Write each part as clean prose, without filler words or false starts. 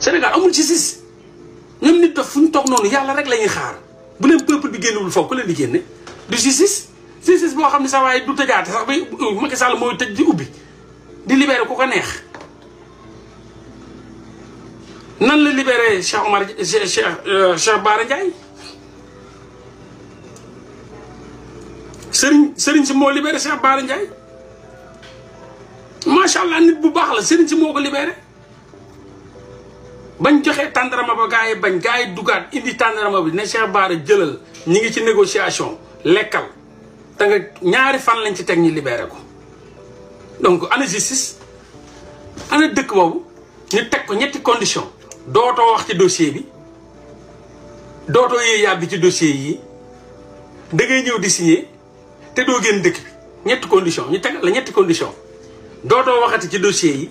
Sénégal amul justice ñoom nit daf fu ñu toog noonu yàlla rek la ñuy xaar bu leen peuple bi génnewul foofu ku leen di génne du justice boo xam ne sa waaye du tëjaate sax ba Macky Sall mooy tëj di ubbi di libéré ku ko neex. nan la libéré Cheikh Omar Cheikh Bara Ndiaye sëriñ si moo libéré Cheikh Bara Ndiaye macha allah nit bu baax la sëriñ si moo ko libéré bañ joxee tàndarama ba gars yi bañ gars yi dugaat indi tàndarama bi ne Cheikh Bara jëlal ñi ngi ci négociation lekkal te nga ñaari fan lañ ci teg ñi libéré ko donc ana justice ana dëkk boobu ñu teg ko ñetti condition dootoo wax ci dossier bi dootoo yee yàbbi ci dossier yi da ngay ñëw di signer te doo génn dëkk bi ñetti condition ñu tegal la ñetti condition dootoo waxati ci dossier yi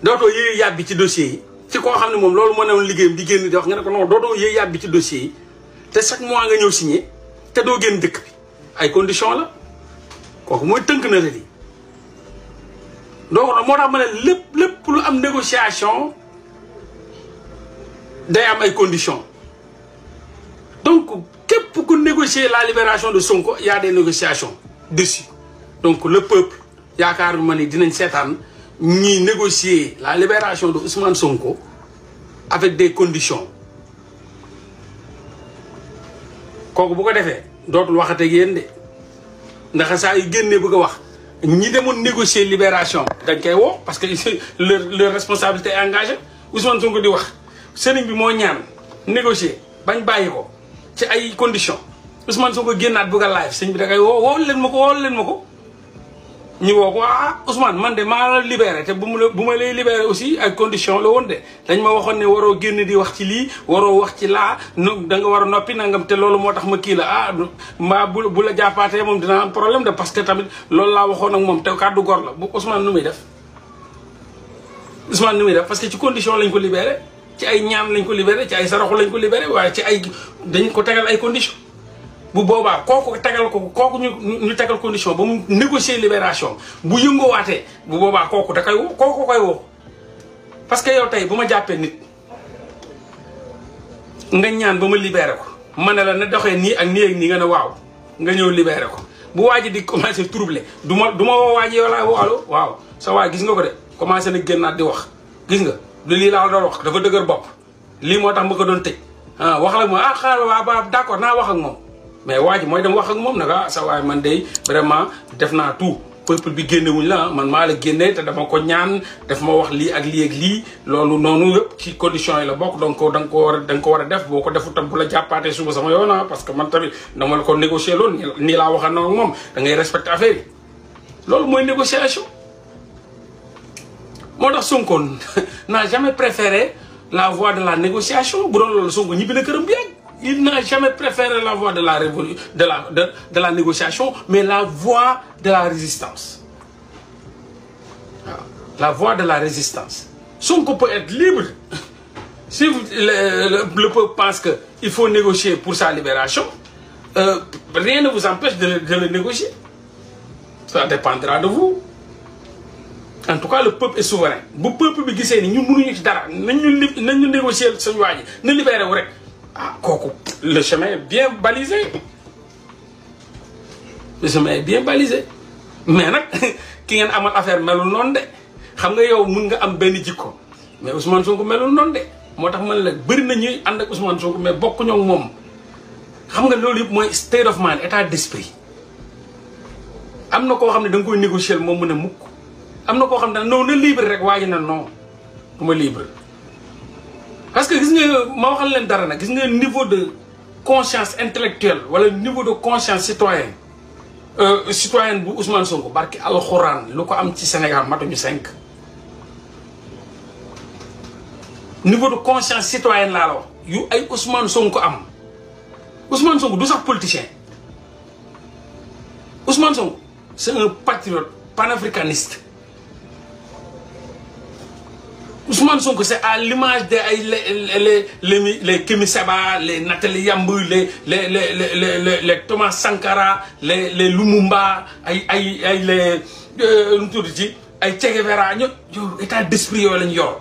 dootoo yee yàbbi ci dossier yi ci koo xam ne moom loolu moo newoon liggéeyam di génn di wax nga ne ko non dootoo yee yàbbi ci dossier yi te chaque mois nga ñëw signer te doo génn dëkk bi ay condition la kooku mooy tënk na la di donc moo tax ma ne lépp lu am négociation day am ay conditions donc képp ku négocier la libération de Sonko y a des négociations dessus donc le peuple yaakaar ma ni dinañ seetaan ñiy négocier la libération de Ousmane Sonko avec des conditions kooku bu ko defee dootul waxate ak yéen de ndax saa yu génnee bëgg a wax ñi demoon négocier libération dañ koy woo parce que leur responsabilité est engagée Ousmane Sonko di wax sëriñ bi moo ñaan négocier bañ bàyyi ko ci ay conditions Ousmane Sonko génnaat bëgg a live sëriñ bi da koy woo leen ma ko ñu woo ko Ousmane man de maa la libéré te bu ma lay libéré aussi ay conditions la woon de dañ ma waxoon ne waroo génn di wax ci lii waroo wax ci laa da nga war a noppi nangam te loolu moo tax ma kii la mbaa bu la jàppaatee moom dina am problème de parce que tamit loolu laa waxoon ak moom te kàddu gor la bu Ousmane nu muy def parce que ci condition lañ ko libéré ci ay ñaan lañ ko libéré ci ay saraxu lañ ko libéré waaye ci ay dañ ko tegal ay conditions bu boobaa kooku ñu tegal condition ba mu négocier libération bu yëngoowaatee bu boobaa kooku da koy woo kooku koy woo parce que yow tey bu ma jàppee nit nga ñaan ba ma libéré ko ma ne la na doxee nii ak nii nga ne waaw nga ñëw libéré ko bu waa ji di commencé troubler du ma woo waa ji yow laa woo waaw sa waay gis nga ko de commencé na génnaat di wax gis nga lii laa doon wax dafa dëgër bopp lii moo tax ma ko doon tëj wax la moom xaaral waa ba d'accord naa wax ak moom mais waa ji mooy dem wax ak moom nag sa waay man de vraiment def naa tout peuple bi génnewuñ la man maa la génne te dama ko ñaan daf ma wax lii ak lii loolu noonu yëpp ci conditions yi la bokk donc da nga ko war a def boo ko defu tam bu la jàppaatee suba sama yoon parce que man tamit dama la ko négocier loolu nii laa waxal na ak moom da ngay respecter affaire yi loolu mooy négociation moo tax Sonko n'a jamais préféré la voie de la négociation bu doon loolu Sonko ñibbi na këram bi yàgg il n'a jamais préféré la voie de la révolution de la négociation mais la voie de la résistance la voie de la résistance Sonko peut être libre si le peuple pense que il faut négocier pour sa libération rien ne vous empêche de le négocier ça dépendra de vous. En tout cas le peuple est souverain bu peuple bi gisee ni ñun mënuñu ci dara nañu négocier suñu waa ji na libéré wu rek kooku le chemin est bien balisé mais nag ki ngeen amal affaire melul noonu de xam nga yow mun nga am benn jikko mais Ousmane Sonko melul noonu de moo tax man la bëri na ñuy ànd ak Ousmane Sonko mais bokkuñoo ak moom xam nga loolu yëpp mooy state of mind état d'esprit am na koo xam ne da nga koy négocier moom mën a mukk am na koo xam ne non na libre rek waa ji na non du ma libre parce que gis nga ma waxal leen dara nag gis nga niveau de conscience intellectuelle wala niveau de conscience citoyenne bu Ousmane Sonko barki alxuraan lu ko am ci Sénégal matuñu 5 niveau de conscience citoyenne laa la wax yu ay Ousmane Sonko am Ousmane Sonko du sax politicien Ousmane Sonko c'est un patriote panafricaniste Ousmane Sonko c'est à l'image de les Kémi Seba, les Nathalie Yambou, les Thomas Sankara, les Lumumba, les Che Guevara, état d'esprit yo lañ yor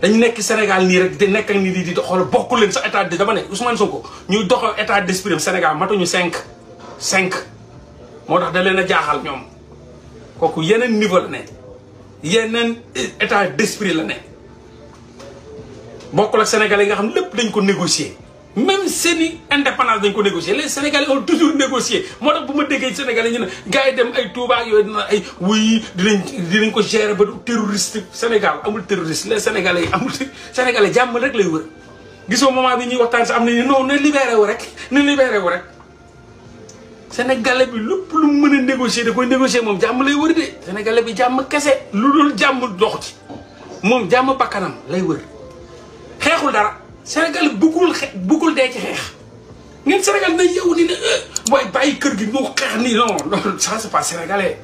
dañu nekk Sénégal nii rek di nekk ak nii di xool bokkul leen sax état de dama ne Ousmane Sonko ñuy doxal état d'esprit Sénégal matuñu 5 moo tax da leen a jaaxal ñoom kooku yeneen niveau la ne yeneen état d'esprit la ne bokkul ak Sénégalais yi nga xam lépp dañ ko négocier même seeni indépendance dañ ko négocier les Sénégalais ont toujours négocié moo tax bu ma déggee Sénégalais ñu ne gars yi dem ay Touba ak yooyu dina ay wuy dinañ ko gérer ba terroriste Sénégal amul terroriste les Sénégalais yi amul Sénégalais jàmm rek lay wër gisoo moment bi ñuy waxtaan sax am nañu non na libéré wu rek Sénégalais bi lépp lu mu mën a négocier da koy négocier moom jàmm lay wër de Sénégalais bi jàmm kese lu dul jàmm dox ci moom jàmm bakkanam lay wër xeexul dara Sénégal bëggul dee ci xeex ngeen Sénégal na yow ni ne booy bàyyi kër gi moo xeex nii non ça c'est pas sénégalais